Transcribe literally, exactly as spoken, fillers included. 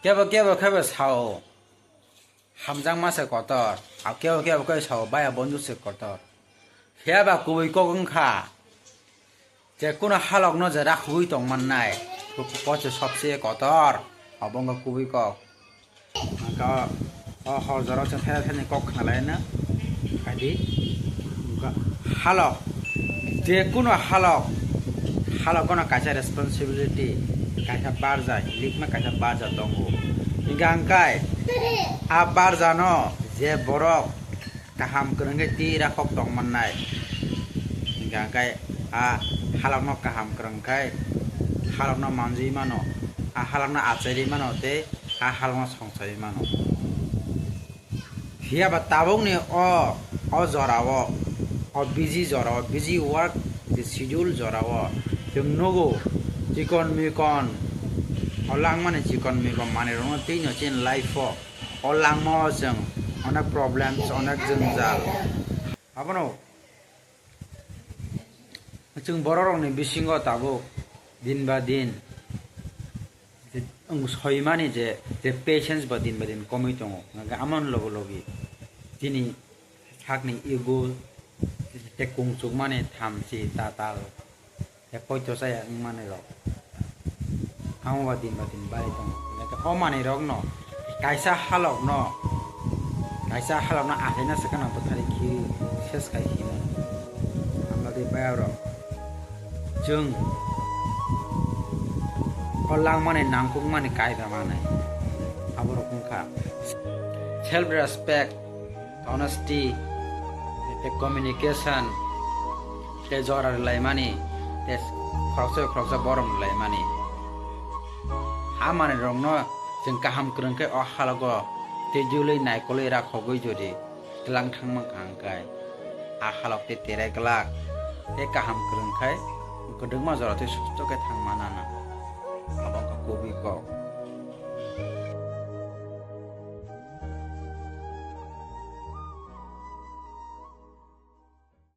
Kebo kebo kebo sao, hamjakma se kotor, a kebo kebo kebo sao, baya bondu se kotor. Phiya ba kubui kok wngkha, je kuno halokno je rakhugwi tongmannai, kok se sobse kotor, obo wngkha kubui kok. Hwnkhe o, o hor jorao chwng thairak thaini kok khnalaina khaidi. Halok, je kuno halok, halok gono kaisa responsibility, kaisa barja, likma kaisa barja tongo. Hingkha hingkai a barjano je borok kaham kwrwngkhe twi rakhok tongmannai. Hingkha hingkai a halokno kaham kwrwngkhai halokno manjwi mano, a halokno achairwi mano tei a halokno songchaiwi mano. Phiya ba tabukni o, o jorao, o busy jorao, busy work, the schedule jorao chwng nugo chikon mikon, o langmani chikon mikon manwirokno twino chini life o, o langmao chwng onek problems, onek jwngjal. Abono chwng bororokni bisingo tabuk din ba din je wng soimani je, je patience bo din ba din komwi tongo. Hwnkhe amoni logi logi chini sakni ego tei kungchukmani thamchi tatal tei poito chaya wngmani rok. Amo ba din ba din bai tongo. Hwnkhe o manwirokno kaisa halokno, kaisa halokno achaina se gana bwthari khi ses khai hino. Hamla di bayarok. Chwng o langmani nangkukmani kaida manai. Aborok wngkha self respect, honesty, tei communication, tei jora rwlaimani, tei khoroksa bai khoroksa borom rwlaimani. Ha manwirokno chwng kaham kwrwngkhe o halogo tei jolwi naikolwi rakhogwi jodi twlang thangma kaham khe, a halok tei terai glak tei kaham kwrwng khai kwdwkma jora tei susto khe thangma nana. Abo wngkha kubui kok.